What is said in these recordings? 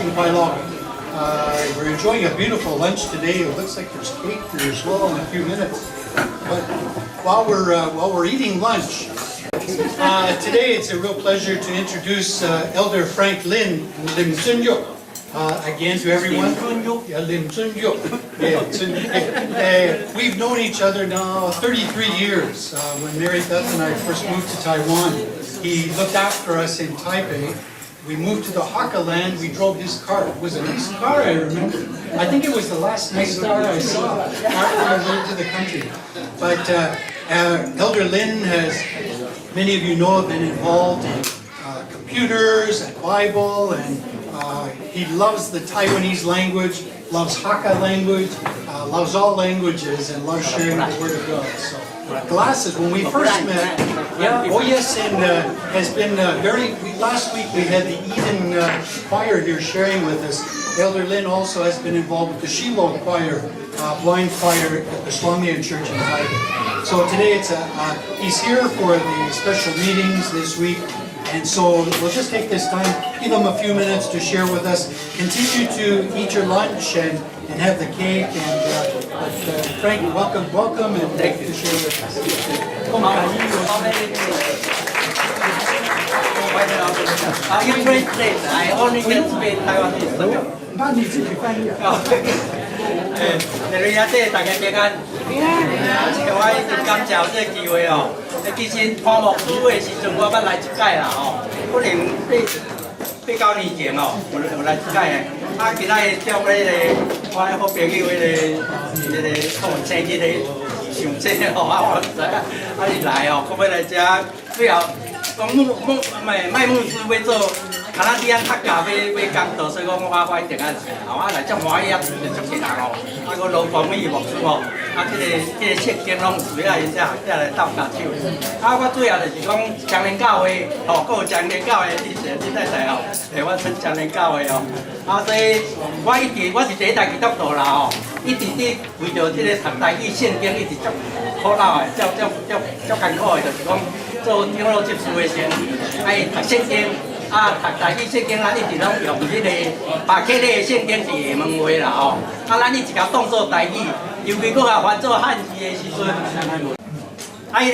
新快樂. We're enjoying a beautiful lunch today. It looks like there's cake here as well in a few minutes. But while we're eating lunch, today it's a real pleasure to introduce Elder Frank Lin, 林尊玉, again to everyone. Yeah, 林尊玉. Yeah, 尊 we've known each other now 33 years. When Mary Beth and I first moved to Taiwan, he looked after us in Taipei. We moved to the Hakka land. We drove his car. It was a nice car, I remember. I think it was the last nice car I saw after we moved to the country. But Elder Lin has, many of you know, been involved in computers and Bible, and he loves the Taiwanese language, loves Hakka language, loves all languages, and loves sharing the Word of God. So, glasses, when we first met, yeah, oh yes, and has been very, last week we had the Eden Choir here sharing with us. Elder Lin also has been involved with the Shiloh Choir, blind choir at the Shuanglian Church in Taipei. So today he's here for the special meetings this week, and so we'll just take this time, give him a few minutes to share with us. Continue to eat your lunch and have the cake, and but Frank, welcome, welcome, and thank you to share with us. 恭喜。 You translate. I only can speak Taiwanese. 那你自己翻譯。欸，麗阿姐，大家平安。平安。我一直感謝有這個機會哦。其實潘牧師的時陣，我捌來一擺啦吼，可能八八九年前哦，有來一擺的。啊，今仔日叫彼個我的好朋友，彼個創生日的上這吼，啊，我毋知影，啊伊來哦，講欲來遮，最後講牧牧麥麥牧師欲做卡納迪安客家欲講道，所以講我一定愛去。啊，我來足歡喜啊，就足濟人哦，啊，閣羅光美牧師吼，啊，這個聖經攏有需要𪜶遮學者來鬥跤手。啊，我主要就是講長年教會，吼，閣有長年教會，你是你太太吼，欸，我出長年教會哦。啊，所以我一直我是第一代基督徒啦吼，一直佇為著這個讀台語聖經，一直足苦惱的，足足足足艱苦的，就是講做長老執事的時陣，愛讀聖經。啊，讀台語聖經，咱一直攏用彼個巴克禮的聖經是廈門話啦吼。啊，咱一直共當做台語，尤其閣共翻做漢字的時陣，啊，彼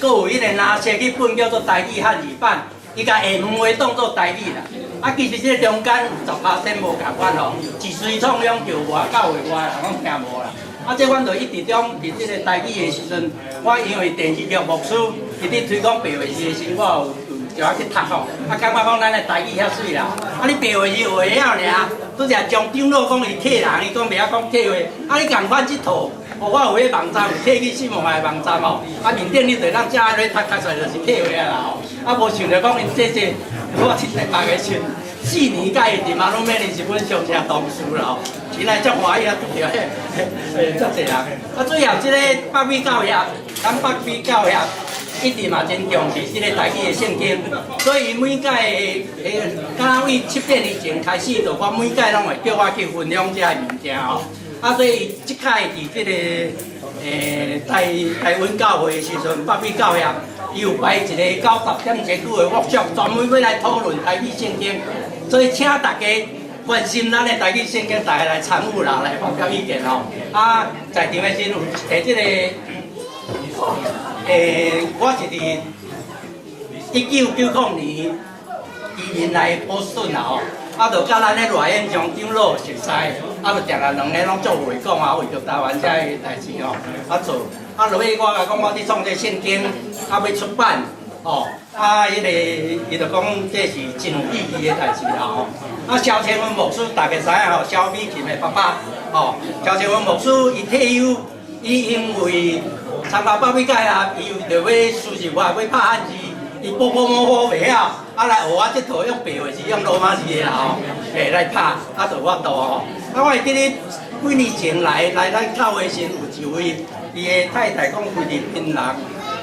個閣有彼個拿冊去本叫做台語漢字版，伊共廈門話當做台語啦。啊，其實這個中間有10%無仝款吼，一隨創兩叫外教會外人攏聽無啦。啊，這阮就一直中佇這個台語的時陣，我因為電視劇牧師佇咧推廣白話字的時陣，我有就愛去讀吼，啊，感覺講咱的台語遐媠啦。啊，你白話字會曉爾，拄才張長老講伊客人，伊講袂曉講客話，啊，你仝款這套，哦，我有彼網站有摕去新聞的網站吼，啊，面頂你就當遮咧讀讀出來就是客話啊啦吼。啊，無想著講𪜶這，我佇台北的時陣，4年佮伊佇馬路面是阮上車同事啦吼，真來足歡喜啊，拄著彼，足濟人。啊，最後這個北美教協，咱北美教協一直嘛真重視這個台語的聖經，所以每屆的，敢若為七八年前開始，就我每屆攏會叫我去分享這个物件吼。啊，所以這屆佇這個台台灣教會的時陣，北美教協伊有排一個90點這久的 workshop，專門欲來討論台語聖經，所以請大家關心咱的台語聖經，大家來參與啦，來發表意見吼。啊，在場的時陣有提這個。我是佇1990年移民來波士頓啦吼，啊，就佮咱的賴彦祥長老熟似，啊，就定定兩个攏做會講啊，為著台灣遮个代誌吼，啊做，啊落尾我共講我佇創這聖經，啊欲出版，吼，啊，彼个伊就講這是真有意義的代誌啦吼。啊，蕭千文牧師大家知影吼，蕭美琴的爸爸，吼，蕭千文牧師伊退休，伊因為參加北美教協，伊為著欲輸入法，欲拍漢字，伊波波摸摸袂曉，啊來學我這套用白話字，用羅馬字的啦吼，欸來拍，啊就有法度吼。啊，我會記得幾年前來咱教會時，有一位伊的太太講菲律賓人，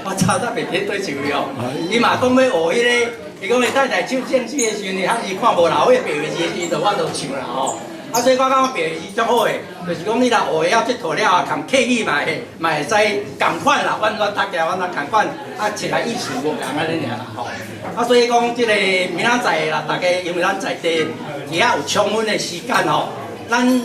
我查得袂記佗一位哦。伊嘛講欲學彼个，伊講伊太太唱聖詩的時陣，伊漢字看無老，彼白話字的時陣，就我就唱啦吼。啊，所以我感覺白是足好的，就是講你若學會曉這套了後，含客語嘛會嘛會使仝款啦，阮阮讀起來阮也仝款，啊，一來意思無仝按呢爾啦吼。啊，所以講這個明仔載啦，大家因為咱在地佇遐有充分的時間吼，咱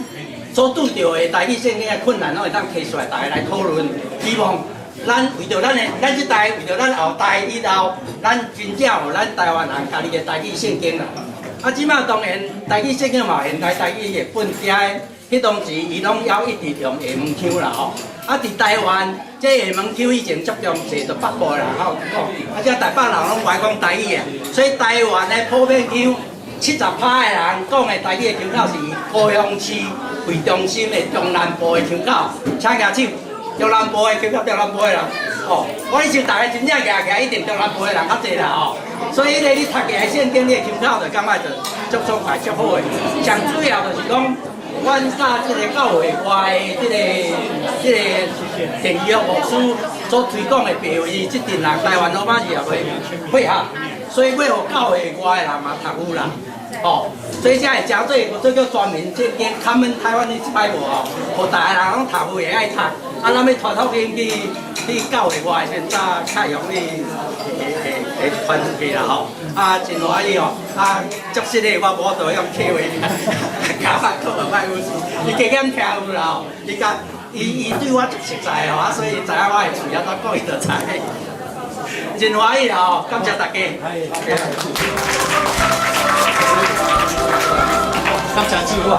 所拄著的台語聖經的困難，攏會當提出來，大家來討論。希望咱為著咱的，咱這代為著咱後代以後，咱真正有咱台灣人家己的台語聖經啦。啊，這馬當然台語聖經嘛，現代台語譯本遮的，彼當時伊攏猶一直用廈門腔啦吼。啊，佇台灣，這廈門腔以前足重視就北部的人較有講，啊，這台北人攏無愛講台語啊，所以台灣的普遍腔，70趴的人講的台語的腔口是以高雄市為中心的中南部的腔口，請舉手，中南部的腔口，中南部的人，哦，我意思大家真正舉起來，一定中南部的人較濟啦吼。所以咧，你讀起來聖經，你的腔口就感覺就足爽快、足好的。上主要就是講，阮佮這個教會外的這個電約牧師所推廣的白話，這陣人台灣羅馬字也會配合，所以欲予教會外的人嘛讀有啦。哦，所以才會誠濟，這叫全民聖經，Common Taiwanese Bible 吼，予逐個人攏讀有會愛讀。啊，咱欲傳福音去去教會外，先才較容易會會會傳出去啦吼。啊，真歡喜哦！啊，足實的我無法度用客話，教我講嘛歹有事，伊加減聽有啦吼。伊甲伊伊對我足熟似吼，啊，所以知影我的喙啊，怎講伊就知。真歡喜啦吼，感謝大家。感謝師傅啊！